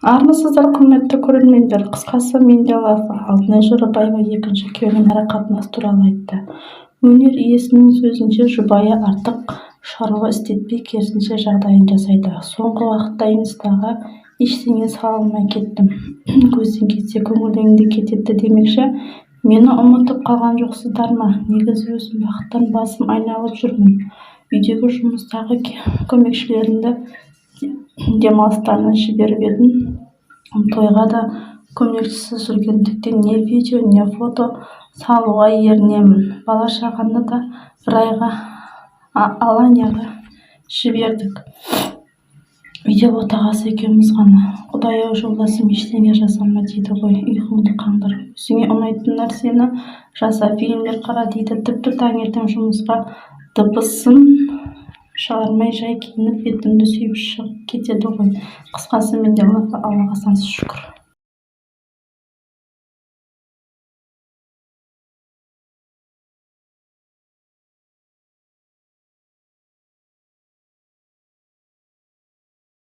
Армысыздар, құрметті көрермендер! Қысқасы, менде лафа. Алтынай Жорабаева екінші күйеуімен ара-қатынасы туралы айтты. Өнер иесінің сөзінше, жұбайы артық шаруа істетпей, керісінше жағдайын жасайды. Соңғы уақытта инстаға ештеңе сала алмай кеттім. Көзден кетсе, көңілден де кетеді демекші, мені ұмытып қалған жоқсыздар ма? Негізі өзім бақыттан басым айналып жүрмін. Үйдегі жұмыстағы көмекшілерімді демалыстарына жіберіп едім. Тойға да көмекшісіз жүргендіктен не видео, не фото салуға ерінемін. Бала-шағаны да бір айға Аланияға жібердік. Үйде отағасы екеуміз ғана. Құдай-ау, жолдасым ештеңе жасама дейді ғой, ұйқыңды қандыр, өзіңе ұнайтын нәрсені жаса, фильмдер қара дейді. Тіпті таңертең жұмысқа дыбысын шығармай жай киініп, бетімді сүйіп шығып кетеді ғой. Қысқасы, менде лафа, Аллаға сансыз шүкір.